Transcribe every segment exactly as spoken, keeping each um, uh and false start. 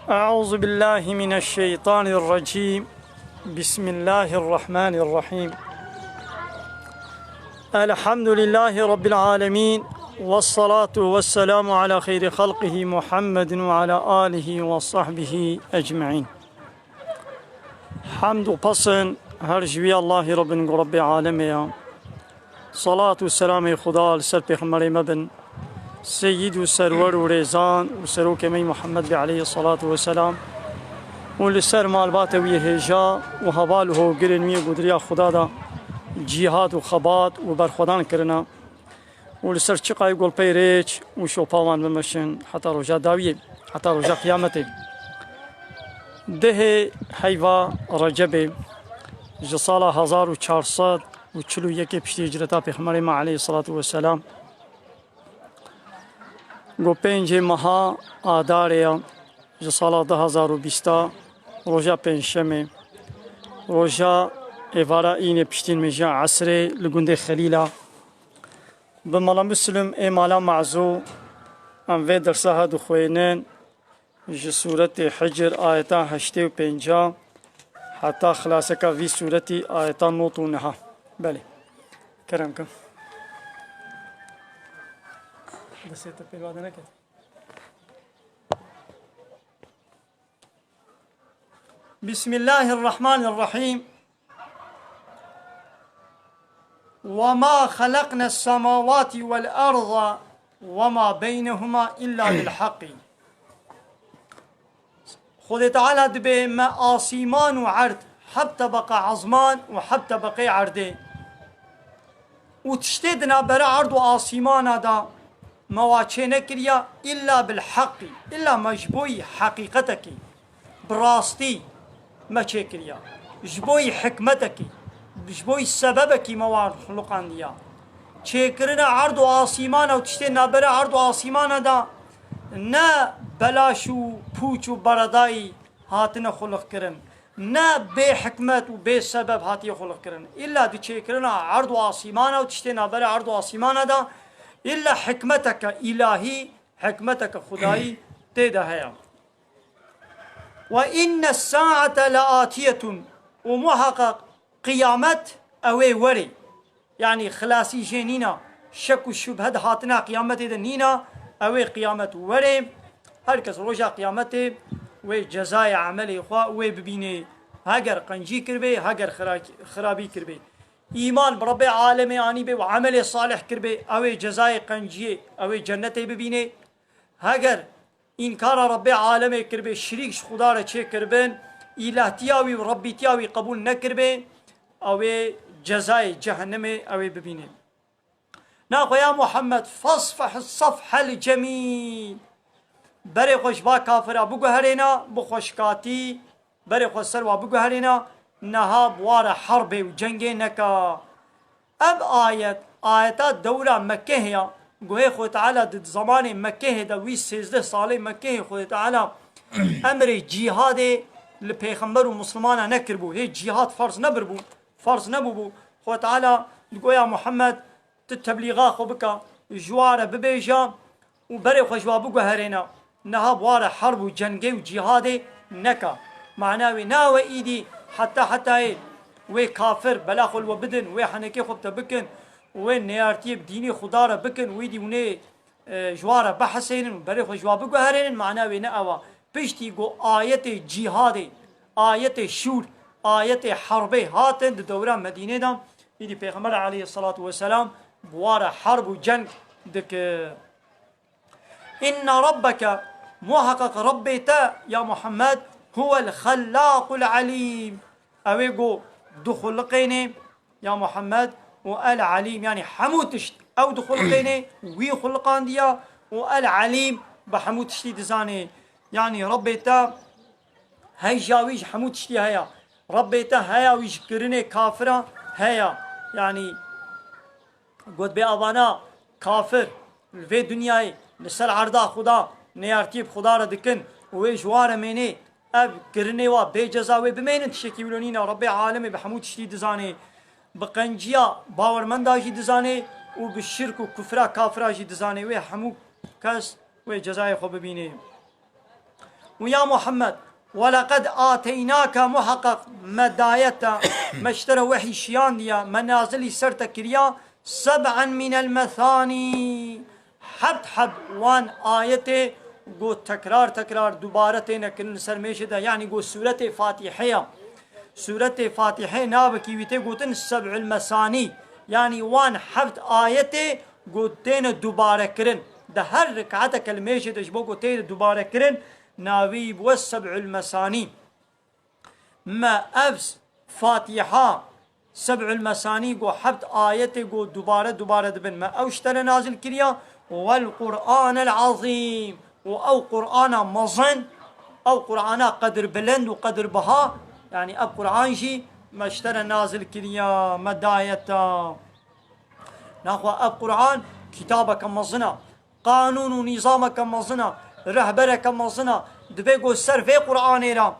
أعوذ بالله من الشيطان الرجيم. بسم الله الرحمن الرحيم. الحمد لله رب العالمين. والصلاة والسلام على خير خلقه محمد وعلى آله وصحبه أجمعين. Hemd û pesn her ji wî Allahî re bin ku Rebbê alemê ya. Salat û selamê Xuda li ser Pêxemberê me bin, Seyyid û Serwer û Rêzan û Serokê me Muhammed bê aleyhi salatu ve selam û li ser malbata wî hêja û heval û hogirên wî ku di riya Xuda de cîhad û xebat û berxwedan kirine. Û li ser çiqayê golpeyê rêç û şopa wan bimeşin heta roja dawiyê, heta roja qiyametê. Dehê heyva Recebê ji sala hezar û çar sed û çil û yekê piştî hicreta Pêxemberê me aleyhissalatu vesselam, ku pêncê meha Adarê ya, ji sala du hezar û bîsta, roja pêncşemê, roja êvara înê piştî nimêja esrê li gundê Xelîla, bi Mala Muslim ê Mala Mazû em vê dersa ha dixwênin, ji sûretê Hicr ayeta heştê û pênca heta xilaseka vî sûretî ayeta nod û neha. Belê. Kerem ke. Destê te pêl wade neke. بسم الله الرحمن الرحيم. وما خلقنا السماوات والأرض وما بينهما إلا بالحق. Xwedê Teala dibê me asîman û erd, heb tebeqa ezman û heb tebeqê erdê. Û tiştê di navbera erd û asîmana de me wa çê nekiriya illa bil heqî, illa me ji bo yî heqîqetekî, bi rastî me çêkiriya. Ji bo yî hikmetekî, ji bo yî sebebekî me wan xuliqandiya. Çêkirina erd û asîmana û tiştê navbera erd û asîmana de ne belaş û pûç û beredayî hatine xuliqkirin. Ne bê hikmet û bê sebeb hatiye xuliqkirin. Îlla di çêkirina erd û asîmana û tiştê navbera erd û asîmana de îlla hikmeteke îlahî, hikmeteke xudayî tê de heye. Ve inne saate leatiyetun, û muheqeq qiyamet ew ê werê. Yanî xilasî jê nîna, şek û şubhe di hatina qiyametê de nîna, ew ê qiyamet were. Her kes roja qiyametê wê cezayê emelê xwe wê bibînê. Heger qencî kiribê, heger xira-, xirabî kiribê. Îman bi Rebbê alemê anîbê û emelê salih kiribê, ew ê cezayê qenciyê, ew ê cennetê bibînê. Heger înkara Rebbê alemê kiribê, şirîk ji Xuda re çêkiribin, îlahtiya wî û Rebbîtiya wî qebûl nekiribê, ew ê cezayê cehennemê ew ê bibînê. Naxwe ya Muhammed, fasfeh safhel cemîl. Berê xwe ji ba kafira biguherêna, bi xweşkatî, berê xwe ser wa biguherêna, niha bi wa re herbê û cengê neka. Ev ayet, ayeta dewra Mekkehê ya. Guhê Xwedê Teala di zemanê Mekkehê de, wî sêzdeh salê Mekkehê Xwedê Teala emrê cîhadê li pêxember û mislimana nekiribû. Hê cîhad ferz nebiribû, ferz nebûbû. Xwedê Teala digoya Muhammed, tu teblîxa xwe bike, ji wa re bibêje û berê xwe ji wa biguherêne. Niha bi wa re herb û cengê û cîhadê neke. Mana wê ne ew e îdî heta hetayê wê kafir bela xwe li we bidin, wê henekê xwe bi te bikin û wê neyartiyê bi dînê Xuda re bikin û îdî hûnê, e, ji wa re bihesênin û berê xwe ji wa biguherênin, mana wê ne ew e. Piştî ku ayetê cîhadê, ayetê şûr, ayetê herbê hatin di dewra Medînê de, îdî Pêxember aleyhisselatu vesselam bi wa re herb û ceng dikir. Inne rabbeke, muheqeq Rebbê te, ya Muhammed, huwel xellaqul elîm. Ew ê ku dixuliqênê, ya Muhammed, û el elîm, yanî hemû tişt ew dixuliqênê, wî xuliqandiya, û el elîm, bi hemû tiştî dizanê. Yanî Rebbê te heyja wî ji hemû tiştî heye. Rebbê te heya wî ji kirinê kafira heye. Yanî Got bê avana kafir li vê dinyayê li ser erda Xuda neyartiyê bi Xuda re dikin û wê ji wan re mênê, ev kirinê wa bê ceza wê bimênin, tiştekî wilo nîne. Rebbê alemê bi hemû tiştî dizanê, bi qenciya bawermenda jî dizanê û bi şirk û kufra kafira jî dizanê. Wê hemû kes wê cezayê xwe bibînê. û ya Muhammed, "Welaqad ateynake", muheqeq me daye te, me ji te re wehî şiyandiye, me nazilî ser te kiriya, "seb'en minel mesanî", heft heb wan ayetê go tekrar tekrar dubare têne kirin li ser mêşê de, yanî go sûretê Fatîheya. Sûretê Fatîhê navekî wî tê gotin seb'ül mesanî, yanî wan heft ayetê go têne dubare kirin. Di her rikateke li mêşê de ji bo go têne dubare kirin, navê wî bûwe seb'ül mesanî. Me ev Fatiha, seb'ül mesanî go heft ayetê go dubare dubare dibin. Me ew ji te re nazil kiriya, wel Qur'anel azîm. Û ew Qur'ana mezin, ew Qur'ana qedirbilind û qedirbiha, yanî ev Qur'an jî me ji te re nazil kiriya, me daye te. Naxwe ev Qur'an kitabeke mezin e. Qanûn û nîzameke mezin e, rehbereke mezin e, divê ku ser vê Qur'anê re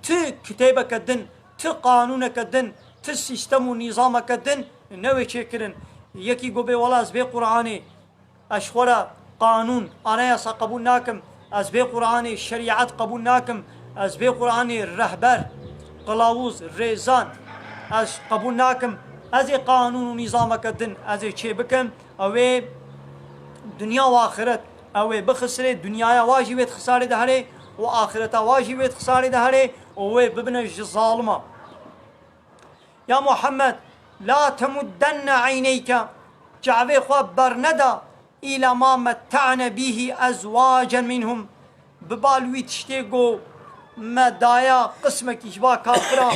ti kitêbeke din, ti qanûneke din, ti sîstem û nîzameke din newê çêkirin. Yekî ku bê wela ez vê Qur'anê, ez ji xwe re qanûn, anayasa qebûl nakim, ez vê Qur'anê şerîet qebûl nakim, ez vê Qur'anê rehber, qilavûz, rêzan, ez qebûl nakim, ez ê qanûn û nîzameke din ez ê çê bikim. Ew ê dinya û axiret, ew ê bixisirê, dinyaya wa jî wê di xisarê de herê û axireta wa jî wê di xisarê de herê û wê bibine ji zalima. Ya Muhammed, la temuddenne eyneyke, çavê xwe berneda îla ma metta'ne bîhî ezwacen minhum. Bi bal wî tiştê ku me daya qismekî ji ba kafira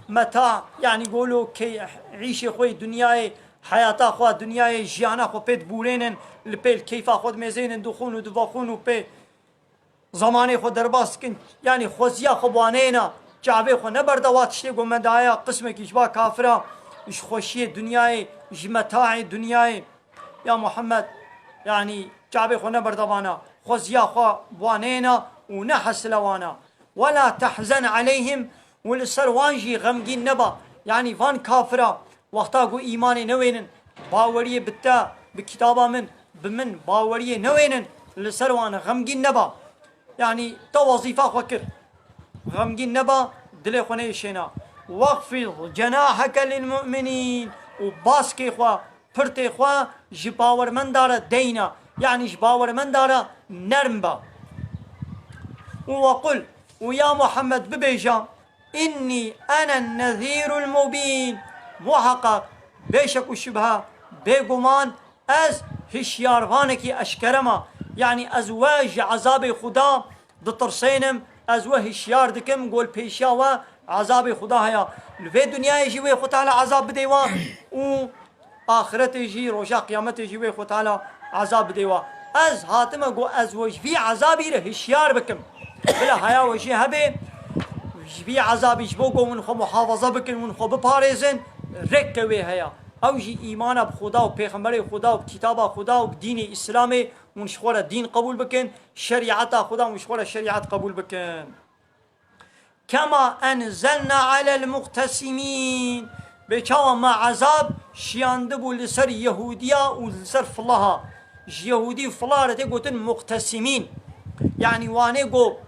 meta, yanî golo key-, îşê xwe yê dinyayê, heyata xwe, dinyayê, jiyana xwe pê dibûrênin, li pêl keyfa xwe dimêzênin, dixwin û divexwin û pê zemanê xwe derbas dikin. Yanî xweziya xwe bi wan neyêna, çavê xwe neberda wa tiştê ku me daya qismekî ji ba kafira, ji xweşiyê dinyayê, ji metaê dinyayê. Ya Muhammed, yanî çavê xwe neberda vana, xweziya xwe bi wan neyêna û nehesile wana. Wela tehzen aleyhim, û li ser wan jî xemgîn neba. Yanî van kafira wexta ku îmanê newênin, baweriyê bi te, bi kitaba min, bi min baweriyê newênin, li ser wan xemgîn neba. Yanî te wezîfa xwe kir. Xemgîn neba, dilê xwe neyêşêna. Wexfid cenaheke lil mu'minîn, û baskê xwe, pirtê xwe ji bawermenda re deyna, yanî ji bawermenda re nerm be. Û wequl, û ya Muhammed bibêje, "Innî enen nezîrul mubîn." Muheqeq, bêşek û şibhe, bêguman, ez hişyarvanekî eşkere me. Yanî ez we ji ezabê Xuda ditirsênim, ez we hişyar dikim, ku li pêşiya we ezabê Xuda heye. Li vê dinyayê jî wê Xwe Teala ezab bidê we û axiretê jî, roja qiyametê jî wê Xwe Teala ezab bidê we. Ez hatime ku ez we ji vî ezabî re hişyar bikim. Bila haya we jî hebe, ji vî ezabî ji bo ku hûn xwe muhafaza bikin, hûn xwe biparêzin, rêk ke wê heye. Ew jî îmana bi Xuda û pêxemberê Xuda û bi kitaba Xuda û bi dînê Îslamê, hûn ji xwe re dîn qebûl bikin, şerîeta Xuda, hûn ji xwe re şerîet qebûl bikin. Kema enzelna alel muqtesimîn. Bê çawa me ezab şiyandibû li ser Yehûdiya û li ser filaha. Ji Yehûdî û filaha re tê gotin muqtesimîn. Yanî wanê go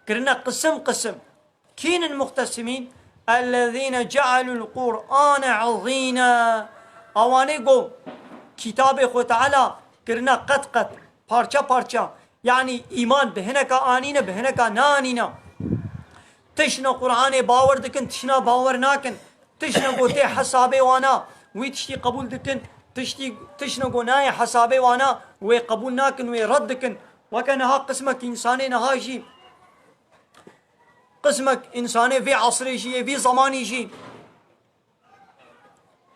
kirine qisim qisim. Kînin muqtesimîn? Ellezîne cealul Qur'ane azîne. Awanê go kitabê Xwe Teala kirine qet qet, parça parça. Yanî îman bi hineka anîne, bi hineka nanîne. Tiştine Qur'anê bawer dikin, tiştine bawer nakin. Tiştine ku tê hesabê wana, wî tiştî qebûl dikin, tiştî, tiştine ku nayê hesabê wana, wê qebûl nakin, wê red dikin. Weke niha qismek însanê niha jî, qismek însanê vê esrê jî yê, vî zemanî jî.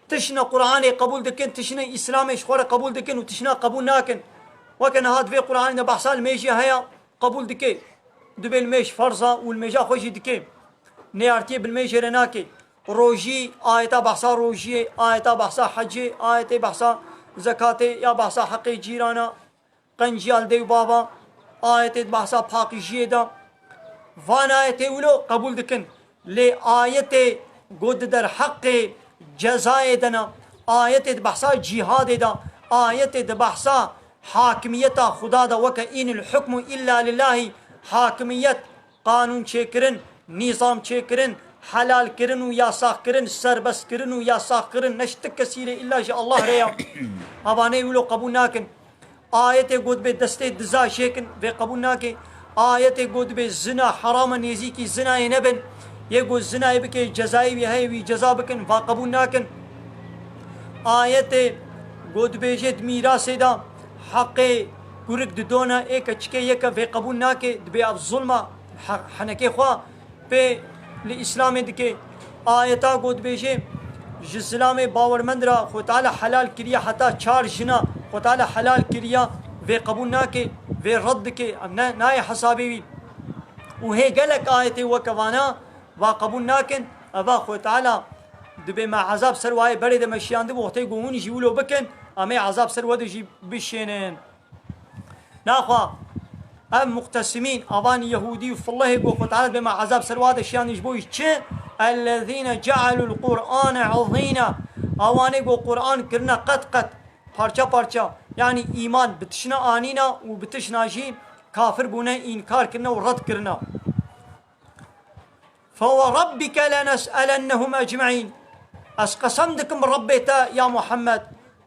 Tiştine Qur'anê qebûl dikin, tiştine Îslamê ji xwe re qebûl dikin û tiştine qebûl nakin. Weke niha di vê Qur'anê de behsa limêjê heye, qebûl dike. Dibê limêj ferz e û limêja xwe jî dike. Neyartiyê bi limêjê re nake. Rojî, ayeta behsa rojiyê, ayeta behsa hecê, ayetê behsa zekatê ya behsa heqê cîrana. Qenciya li dê û bava, ayetê di behsa paqijiyê de. Van ayetê wilo qebûl dikin. Lê ayetê ku di derheqê cezayê de ne, ayetê di behsa cîhadê de, ayetê di behsa hakimiyeta Xuda de, weke "Înil hukmu illa lillahî", Hakimiyet, qanûn çêkirin, nîzam çêkirin, helal kirin û yasax kirin, serbest kirin û yasax kirin, ne ji ti kesî re, îlla ji Allah re ya. Evanê wilo qebûl nakin. Ayetê got bê destê diza çêkin, vê qebûl nake. Ayetê got bê zina heram e, nêzîkî zinayê nebin. Yê got zinayê bike, cezayê wî heye, wî ceza bikin, va qebûl nakin. Ayetê got dibêje di mîrasê de heqê kurik didona ê keçikê yeke, vê qebûl nake, dibê ev zulm e, he-, henekê xwe pê li Îslamê dike. Ayeta ku dibêje, ji zilamê bawermend re Xwe Teala helal kiriye heta çar jina Xwe Teala helal kiriye, vê qebûl nake, vê red dike, em ne, nayê hesabê wî. Û hê gelek ayetê weke vana, va qebûl nakin, eva Xwe Teala dibê me ezab ser wayê berê de me şiyandibû, wextê ku hûn jî wilo bikin, em ê ezab ser we de jî bişênin. Naxwa ev muqtesimîn, avan Yehûdî û fillehê ku Xwe Teala bê me ezab ser wa de şiyan ji bo çi? Ellezîne cealul Qur'ane azîna. Awanê ku Qur'an kirine qet qet, parça parça. Yanî îman bi tişna anîna û bi tişna jî kafir bûne, înkar kirine û red kirine. فَوَرَبِّكَ لَنَسْأَلَنَّهُمْ أَجْمَعِينَ. Ez qesem dikim bi Rebbê te ya Muhammed,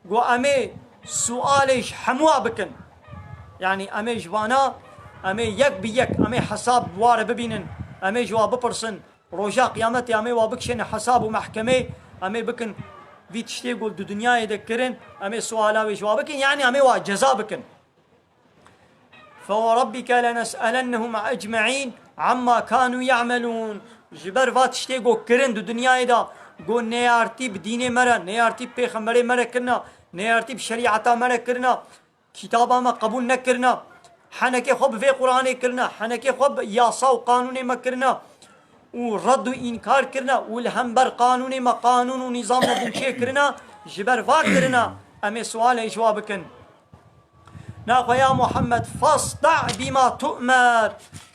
ku em ê sualê ji hemûa bikin. Yanî em ê ji vana, em ê yek bi yek, em ê hesab bi wa re bibînin, em ê ji wa bipirsin. Roja Qiyametê em ê wa bikişêne hesab û mehkemê, em ê bikin vî tiştê ku di dinyayê de kirin, em ê suala wê ji wa bikin, yanî em ê wa ceza bikin. فَوَرَبِّكَ لَنَسْأَلَنَّهُمْ أَجْمَعِينَ عَمَّا كَانُوا يَعْمَلُونَ. Ji ber va tiştê ku kirin di dinyayê de, ku neyartî bi dînê me re, neyartî bi pêxemberê me re kirina, neyartî bi şerîeta me re kirina, kitaba me qebûl nekirina, henekê xwe bi vê Qur'anê kirina, henekê xwe bi yasa û qanûnê me kirina û red û înkar kirina û li hember qanûnê me, qanûn û nîzam me binçê kirina, ji ber va kirina, em ê sualê ji wa bikin. Naxwe ya Muhammed, فَاصْدَعْ بِمَا تُؤْمَرْ.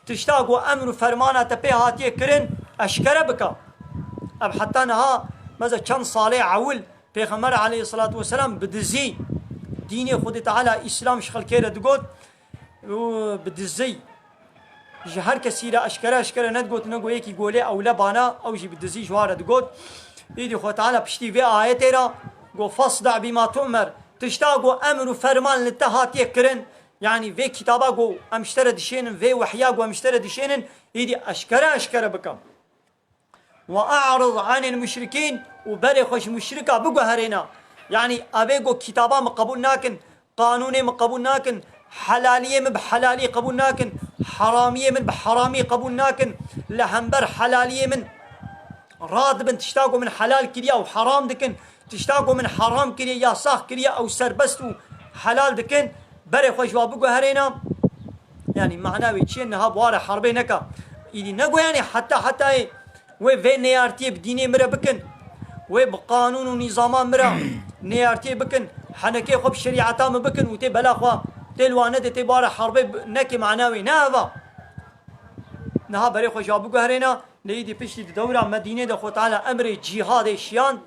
Tişta ku emr û fermana te pê hatiye kirin, eşkere bike. Ev heta niha, meze çend salê ewil, Pêxember aleyhissalatu vesselam bi dizî dînê Xwedê Teala Îslam ji xelkê re digot û bi dizî ji her kesî re eşkere eşkere nedigot, ne go yekî golê ewle bana, ew jî bi dizî ji wa re digot. Îdî Xwe Teala piştî vê ayetê re got, فَاصْدَعْ بِمَا تُؤْمَرْ. Tişta ku emr û ferman li te hatiye kirin, yanî vê kitaba ku em ji te re dişênin, vê wehya ku em ji te re dişênin, îdî eşkere eşkere bike. وَأَعْرِضْ عَنِ الْمُشْرِكِينَ. Û berê xwe ji muşrika biguherêne. Yanî evê ku kitaba min qebûl nakin, qanûnê min qebûl nakin, helaliyê min bi helalî qebûl nakin, heramiyê min bi heramî qebûl nakin, li hember helaliyê min radibin, tişta ku min helal kiriye û heram dikin, tişta ku min heram kiriye, yasax kiriye, ew serbest û helal dikin, berê xwe ji wa biguherêne. Yanî mana wê çi ye? Niha bi wa re herbê neke. Îdî nego, yanî heta hetayê wê vê neyartiyê bi dînê min re bikin. Wê bi qanûn û nîzama min re neyartiyê bikin. Henekê xwe bi şerîeta min bikin û tê bela xwe tê li wan nede, tê bi wa re herbê bi-, neke, mana wê ne eva. Niha berê xwe ji wa biguherêne, lê îdî piştî di dewra Medînê de Xwe Teala emrê cîhadê şiyand.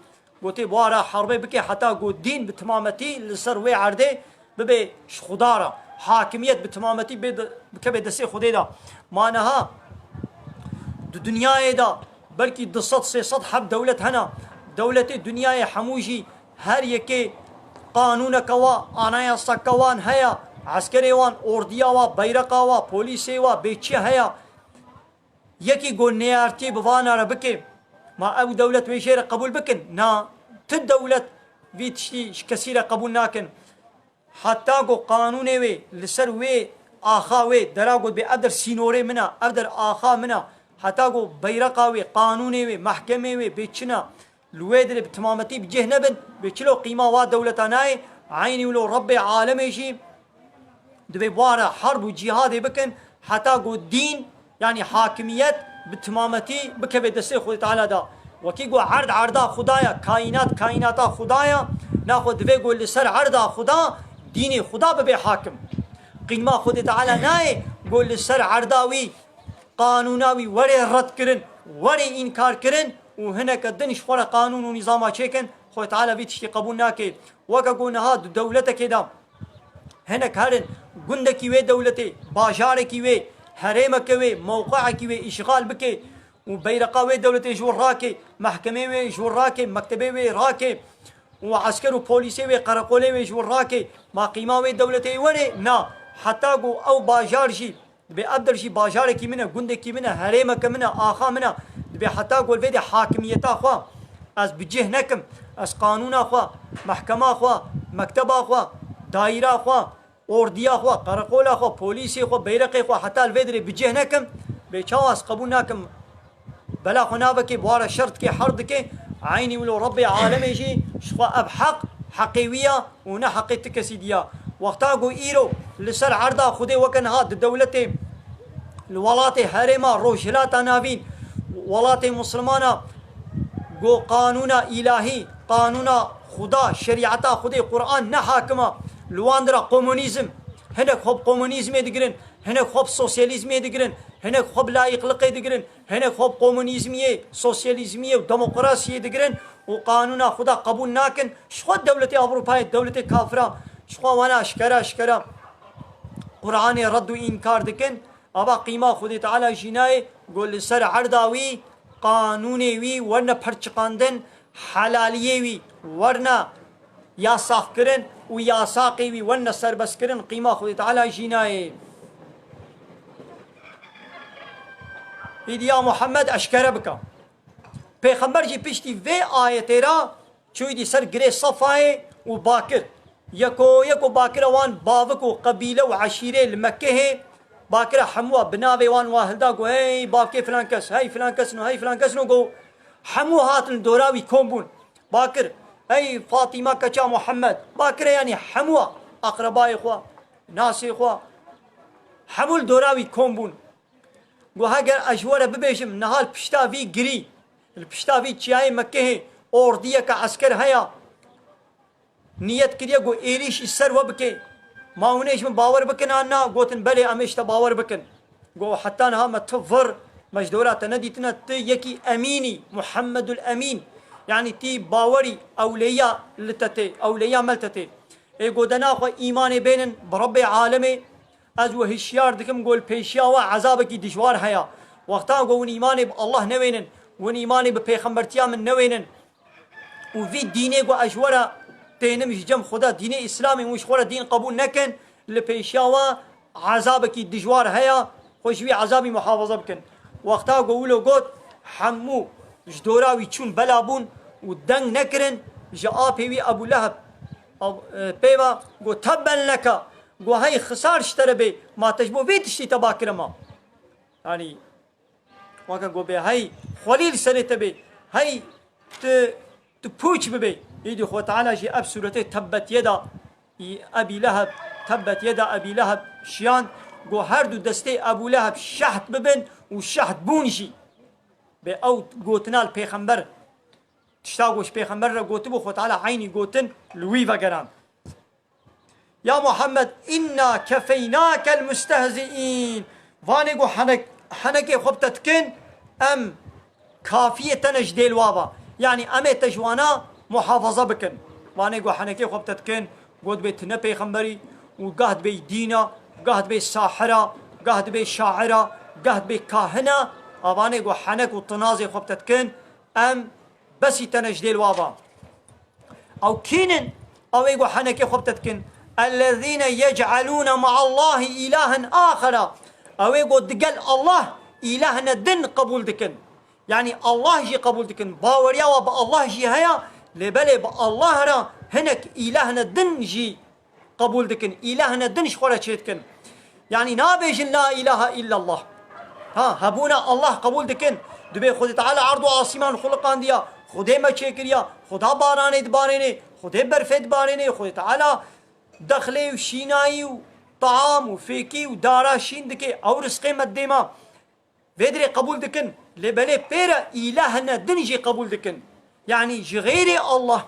Gotê, bi wa re herbê bike heta ku dîn bi timametî li ser wê erdê bibe ji Xuda re. Hakimiyet bi timametî bê de, bikeve destê Xwedê de. Ma niha di dinyayê de belkî du sed sê sed heb dewlet hene. Dewletê dinyayê hemû jî her yekê qanûneke wa, anayaseke wan heye. Eskerê wan, ordiya wa, beyreqa wa, polîsê wa, bê çi heye. Yekî ku neyartî bi vana re bike, ma ew dewlet wê jê re qebûl bikin? Na, ti dewlet vî tiştî ji kesî re qebûl nakin. Heta ku qanûnê wê li ser wê axa wê dera got bê ev der sînorê min e, ev der axa min e, heta ku beyreqa wê, qanûnê wê, mehkemê wê bê çi ne, li wê dirê bi timametî bi cih nebin, bê çilo qîma wa dewleta nayê, eynî wilo Rebbê alemê jî dibê bi wa re herb û cîhadê bikin, heta ku dîn, yanî hakimiyet bi timametî bikeve destê Xwedê Teala de. Wekî ku erd erda Xuda ye, kaînat kaînata Xuda ye, naxwe divê ku li ser erda Xuda dînê Xuda bibe hakim. Qîma Xwedê Teala nayê ku li ser erda wî qanûna wî were redkirin, were înkarkirin û hineke din ji xwe re qanûn û nîzama çêkin, Xwedê Teala vî tiştî qebûl nake. Weke ku niha di dewletekê de hinek herin gundekî wê dewletê, bajarekî wê, herêmeke wê, mewqeekî wê îşxal bike û beyreqa wê dewletê ji wir rake, mehkemê wê ji wir rake, mektebê wê rake û esker û polîsê wê, qereqolê wê ji wir rake, ma qîma wê dewletê were? Na. Heta ku ew bajar jî, dibê ev der jî bajarekî min e, gundekî min e, herêmeke min e, axa min e, dibê heta ku li vê de hakimiyeta xwe ez bi cih nekim, ez qanûna xwe, mehkema xwe, mekteba xwe, dayîra xwe, ordiya xwe, qereqola xwe, polîsê xwe, beyreqê xwe heta li vê derê bi cih nekim, bê çawa ez qebûl nakim? Bela xwe navekê, bi wa re şer dike, her dike, eynî wilo Rebbê alemê jî ji xwe ev heq, heqê wî ya û ne heqê ti kesî diya. Wexta ku îro li ser erda Xwedê weke niha di dewletê, li welatê herêma Rojhilata Navîn, welatê Musulmana, ku qanûna îlahî, qanûna Xuda, şerîeta Xwedê, Quran ne hakim a, li wan dira komunîzm, hinek xwe bi komunîzmê digirin, hinek xwe bi sosyalîzmê digirin, hinek xwe bi layîqliqê digirin, hinek xwe bi komunîzmiyê, sosyalîzmiyê û demokrasiyê digirin û qanûna Xuda qebûl nakin. Ji xwe dewletê Ewropayê, dewletê kafira, ji xwe wana eşkere eşkere Quranê red û înkar dikin. Ava qîma Xwedê Teala jî nayê, ku li ser erda wî qanûnê wî werine perçiqandin, helaliyê wî werine yasaxkirin û yasaqê wî werine serbestkirin, qîma Xwedê Teala jî nayê. Îdî ya Muhammed eşkere bike. Pêxember jî piştî vê ayetê re çûyî dî ser girê Sefayê û Bakir. Yeko yeko Bakira wan bavik û qebîle û eşîrê li Mekkehê, Bakira hemû wa bi navê wan wa hilda, got, "Hey bavkê filan kes, hey filan kes no, hey filan kes no," got, hemû hatin li dora wî kom bûn. Bakir, "Hey Fatîma keça Muhammed." Bakire yanî hemû wa, aqrebayê xwe, nasê xwe, hemû li dora wî kom bûn. Got, "Heger ez ji we re bibêjim, niha li pişta vî girî, li pişta vî çiyayê Mekkehê ordiyeke esker heye, niyet kiriye ku êrîşî ser we bike. Ma hûn ê ji min bawer bikin an na?" Gotin, "Belê, em ê ji te bawer bikin." Got, "Heta niha me tu vir, me ji dora te nedîtine, tu yekî emînî, Muhammedul Emîn. Yanî tî bawerî ewleya li te tê, ewleya me li te tê." Ê got, "De naxwe îmanê bênin bi Rebbê alemê, ez we hişyar dikim, got, li pêşiya we ezabekî dijwar heye. Wexta ku hûn îmanê bi Allah newênin, hûn îmanê bi pêxembertiya min newênin û vî dînê ku ez ji we re tênim ji cem Xuda, dînê Îslamê, hûn ji xwe re dîn qebûl nekin, li pêşiya we ezabekî dijwar heye, xwe ji wî ezabî muhafaza bikin." Wexta ku wilo got, hemû ji dora wî çûn, bela bûn û deng nekirin ji apê wî Ebû Leheb. Ab-, e, pê ve got, "Tebben leke." Got, "Hey xisar ji te re bê, ma te ji bo vê tiştî teba kire ma?" Yanî, weke got bê, "Hey xwelî li serê te bê, hey tu, tu pûç bibê." Îdî Xwe Teala jî ev sûretê Tebbet Yeda Ebî Leheb, Tebbet Yeda Ebî Leheb şiyand, got, "Her du destê Ebû Leheb şehd bibin û şehd bûn jî." Bê ew gotina li pêxember, tişta ku ji pêxember re gotibû, Xwe Teala eynî gotin li wî vegerand. "Ya Muhammed, inna kefeynakel mustehzi'în." Vanê ku henek-, henekê xwe bi te dikin, em kafiyê te ne ji dêl wa ve. Yanî em ê te ji wana muhafaza bikin. Vanê ku henekê xwe bi te dikin, got bê tu ne pêxemberî û gah dibê dîna, gah dibê sahira, gah dibê şaira, gah dibê kahina. A vanê ku henek û tinazê xwe bi te dikin, em besî te ne ji dêl wa ve. Ew kînin? Ew ê ku henekê xwe bi te dikin. Ellezîne yec'elûne me'allâhi îlahen âxera. Ew ê ku digel Allah îlahne din qebûl dikin. Yanî Allah jî qebûl dikin. Baweriya wa bi Allah jî heye, lê belê bi Allah re hinek îlahne din jî qebûl dikin. Îlahne din ji xwe re çêdikin. Yanî nabêjin la îlahe îllallah. Ha, hebûna Allah qebûl dikin. Dibê Xwedê Teala erd û asîman xuliqandiya. Xwedê me çêkiriya. Xweda baranê dibarênê. Xwedê berfê dibarênê. Xwedê Teala dexlê û şînayî û taam û fêkî û dara şîn dike. Ew rizqê me didê me. Vê dirê qebûl dikin, lê belê pê re îlahne din jî qebûl dikin. Yanî ji xeyrê Allah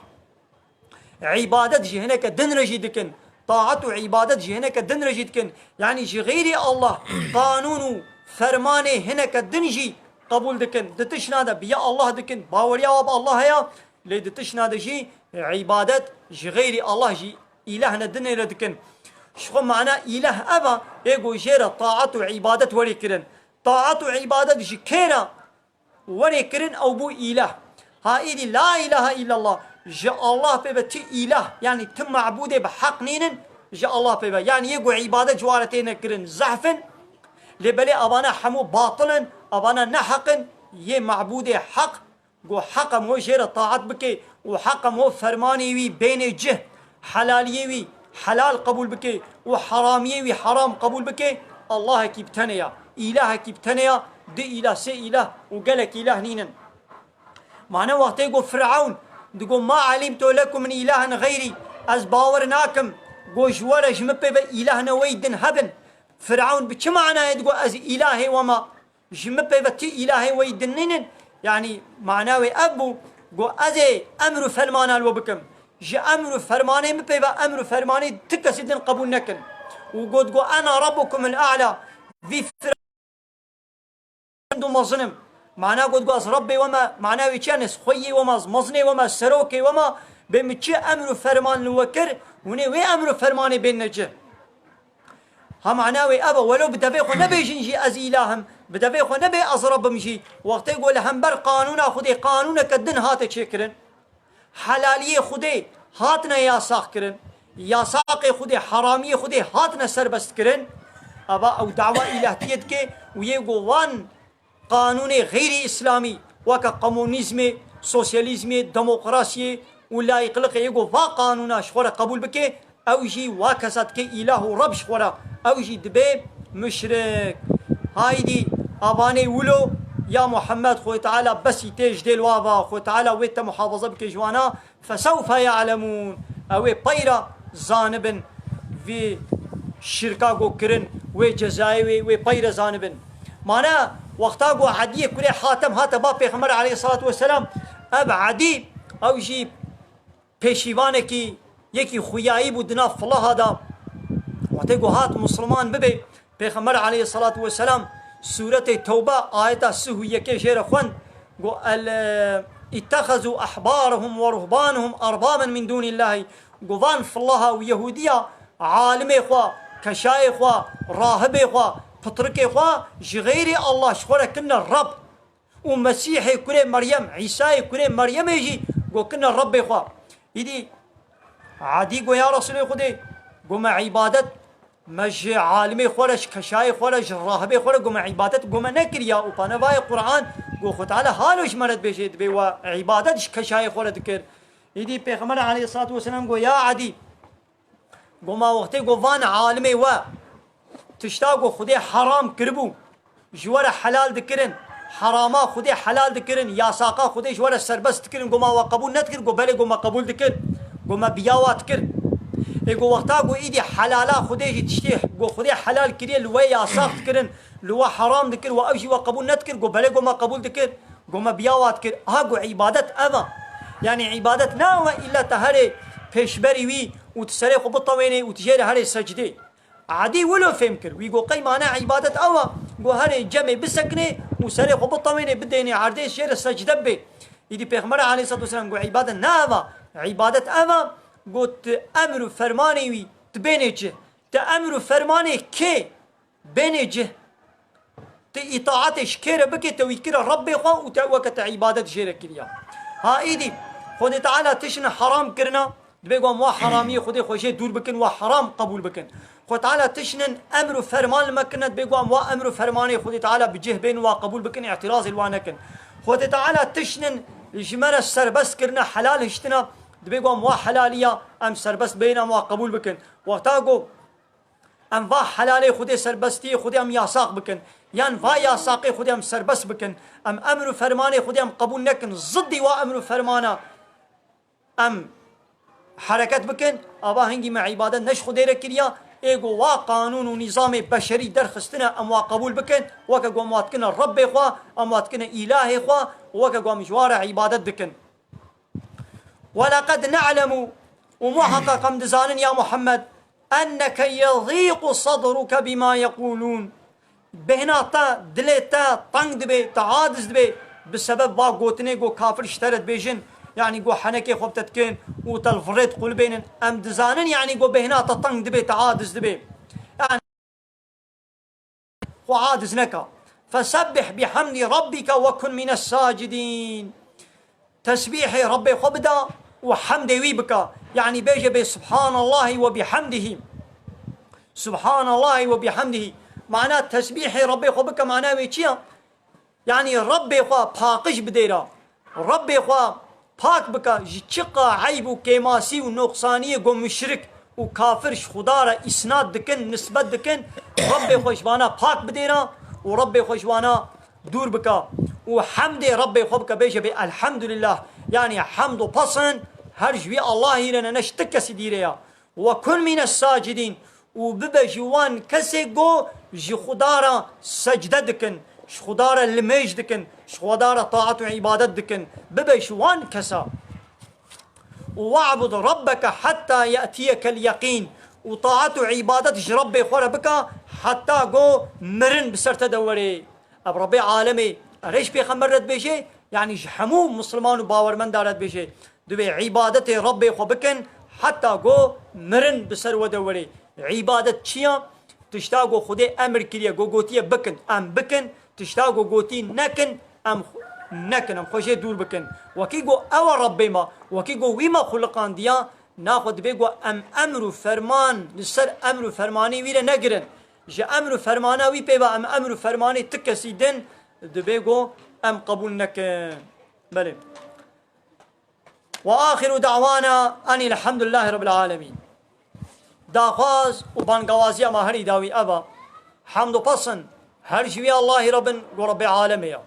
îbadet ji hineke din re jî dikin. Taat û îbadet ji hineke din re jî dikin. Yanî ji xeyrê Allah qanûn û fermanê hineke din jî qebûl dikin. Di tişna de bi ya Allah dikin, baweriya wa bi Allah heye, lê di tişna de jî îbadet ji xeyrê Allah jî îlahne dinê re dikin. Ji xwe mana îlah ev a, ê ku jê re taet û îbadet werê kirin. Taet û îbadet ji kê re werê kirin, ew bû îlah. Ha îdî la ilahe illallah, ji Allah pê ve ti îlah, yanî ti mabûdê bi heq nînin, ji Allah pê ve. Yanî yê ku îbadet ji wan re têne kirin, zehf in, lê belê avana hemû batil in, avana ne heq in, yê mabûdê heq, ku heq em ho jê re taet bike û heq em ho fermanê wî bêne cih, helaliyê wî helal qebûl bike û heramiyê wî heram qebûl bike, Allahekî bi tenê ya, îlahekî bi tenê ya, du îlah, sê îlah û gelek îlah nînin. Mane wextê ku Firewn digo, "Ma elimtu lekum min ilahin xeyrî", ez bawer nakim ku ji we re ji min pê ve îlahne wey din hebin. Firewn bi çi manayê digo, "Ez îlahê we me"? Ji min pê ve ti îlahê wey din nînin. Yanî mana wê ev bû, got, "Ez ê emr û fermana li we bikim. Ji emr û fermanê min pê ve emr û fermanê ti kesî din qebûl nekin." Û got, got, "Ena rabbukumul a'la." Vî Firewn mezin im. Mana got, got, "Ez Rebbê we me." Mana wê çi? Yanî ez xweyê we me, ez mezinê we me, ez serokê we me. Bê min çi emr û ferman li we kir, hûn ê wê emr û fermanê bên necih. Ha mana wê ev e, welo bi devê xwe nebêjin jî ez îlah im, bi devê xwe nebe ez Reb im jî, wextê ku li hember qanûna Xwedê qanûneke din hate çêkirin, helaliyê Xwedê hatine yasax kirin, yasaqê Xwedê, heramiyê Xwedê hatine serbest kirin, eva ew dawa îlahtiyê dike û yê ku wan qanûnê xeyrî îslamî weke komunîzmê, sosyalîzmê, demokrasiyê û layîqliqê yê ku va qanûna ji xwe re qebûl bike, ew jî wa kesa dike îlah û reb ji xwe re, ew jî dibe muşrik. Haydî avanê wilo ya Muhammed Xwedê Teala besî tê ji dêl wa va, Xwedê Teala wê te muhafaza bike ji wana, Fesewfe ya'lemûn. Ew ê peyra zanibin vî şirka ku kirin, wê cezayê wê, wê peyre zanibin. Mana wexta ku Ediyê kurê Hatem hate ba Pêxember aleyhissalatu vesselam, ev Edî, ew jî pêşîvanekî yekî xuyayî bû di nav filaha de. Wextê ku hat Musulman bibe, Pêxember aleyhissalatu vesselam Sûretê Tewbe ayeta sih û yekê jê re xwend, got, "El, ittexezû ehbarehum ve ruhbanehum erbaben min dûnîllahî." Got, "Van filaha û Yehûdiya alimê xwe, keşayê xwe, rahibê xwe, pitrikê xwe ji xeyrê Allah ji xwe re kirine Reb." Û Mesîhê kurê Meryem, Îsayê kurê Meryemê jî got kirine Rebbê xwe. Îdî Edî got, "Ya Resûlê Xwedê, got me îbadet, me ji alimê xwe re, ji keşayê xwe re, ji rahibê xwe re got me îbadet got me nekiriya." Û panevayê Qur'an got, Xwedê Teala halo ji me re dibêje, dibê we îbadet ji keşayê xwe re dikir. Îdî Pêxember aleyhissalatu vesselam got, "Ya Edî, got ma wextê got van alimê we tişta got Xwedê heram kiribû, ji we re helal dikirin, herama Xwedê helal dikirin, yasaqa Xwedê ji we re serbest dikirin, got ma we qebûl nedikir?" Got belê, got me qebûl dikir, got me biya wa dikir. Ê got wexta got îdî helala Xwedê jî tiştê got Xwedê helal kiriye li we yasaq dikirin, li we heram dikir, we ew jî we qebûl nedikir, got belê, got me qebûl dikir. Got me biya wa dikir. Aha got îbadet ev e. Yanî îbadet ne ew e îlla te herê pêşberî wî û tu serê xwe bitewênê û tu jê re herê secdê. Edî wilo fêm kir. Wî got qey mane îbadet ew e. Got herê cemê bisekinê û serê xwe bitewênê, bidênê erdê, jê re secde bibê. Îdî Pêxember aleyhissalatu vesselam got îbadet ne ev e. Îbadet ev e. Got tu emr û fermanê wî tu bênê cih. Tu emr û fermanê kê bênê cih. Tu îtaetê ji kê re bike, te wî kire Rebbê xwe û te weke te îbadet jê re kiriya. Ha îdî Xwedê Teala tiştine heram kirina, dibê ku em wa heramiyê Xwedê xwe jê dûr bikin, wa heram qebûl bikin. Xwedê Teala tiştine emr û ferman li me kirine, dibê ku em wa emr û fermanê Xwedê Teala bi cih bên, wa qebûl bikin, îtirazê li wa nekin. Xwedê Teala tiştine ji me re serbest kirine, helal hiştina, dibê ku em wa helaliya, em serbest bêne, em wa qebûl bikin. Wexta ku em va helalê Xwedê, serbestiyê Xwedê em yasaq bikin, yan va yasaqê Xwedê em serbest bikin, em emr û fermanê Xwedê em qebûl nekin, ziddî wa emr û fermana em hereket bikin, ava hingî me îbadet ne ji Xwedê re kiriya, ê ku wa qanûn û nîzamê beşerî derxistine em wa qebûl bikin, weke ku em wa dikine Rebbê xwe, em wa dikine îlahê xwe, weke ku em ji wa re îbadet dikin. Weleqed ne'lemu, û muheqeq em dizanin ya Muhammed, enneke yezîqu sedruke bima yeqûlûn. Bêhna te, dilê te teng dibe, te aciz dibe, bi sebeb va gotinê ku kafir ji te re dibêjin, Yanî go henekê xwe bi te dikin û te li virê diqulibênin. Em dizanin yanî go bêhna te teng dibe, te aciz dibe. Yanî xwe aciz neka. Fesebbih bihamdi rabbike ve kun mines sacidîn. Tesbîhê Rebbê xwe bida û hemdê wî bika. Yanî bêje bê Subhanallahi ve bihamdihi. Subhanallahi ve bihamdihi. Mana tesbîhê Rebbê xwe bike, mana wê çi ya? Yanî Rebbê xwe paqij bidêra. Rebbê xwe pak bika ji çiqa eyb û kêmasî û noqsaniyê ku muşrik û kafir ji Xuda re îsnad dikin, nisbet dikin, Rebbê xwe ji vana pak bidêra û Rebbê xwe ji vana dûr bika û hemdê Rebbê xwe bike, bêje bê Elhamdulillah. Yanî hemd û pesin her ji wî Allahî re ne, ne ji ti kesî dî re ya. Ve kun mînes sacidîn, û bibe ji wan kesê ku ji Xuda re secde dikin, ji Xuda re limêj dikin, ji Xuda re taat û îbadet dikin. Bibe ji wan kesa. Û we'bud rabbeke hetta ye'tiyekel yeqîn. Û taat û îbadet ji Rebbê xwe re bike, heta ku mirin bi ser te de were. Ev Rebbê alemê, erê ji pêxember re dibêje, yanî ji hemû misliman û bawermenda re dibêje. Divê îbadetê Rebbê xwe bikin, heta ku mirin bi ser we de were. Îbadet çi ya? Tişta ku Xwedê emir kiriye, ku gotiye bikin, em bikin. Tişta ku gotî nekin, em xwe-, nekin, em xwe jê dûr bikin. Wekî ku ew e Rebbê me, wekî ku wî me xuliqandiya, naxwe dibê ku em emr û ferman, li ser emr û fermanê wî re negirin. Ji emr û fermana wî pê ve em emr û fermanê ti kesî din dibê ku em qebûl nekin. Belê. Ve axiru da'wana enil hamdülillahi rabbil alemin. Daxwaz û bangawaziya me herî dawî ev e. Hemd û pesin her ji wî Allahî re bin, ku Rebbê alemê ya.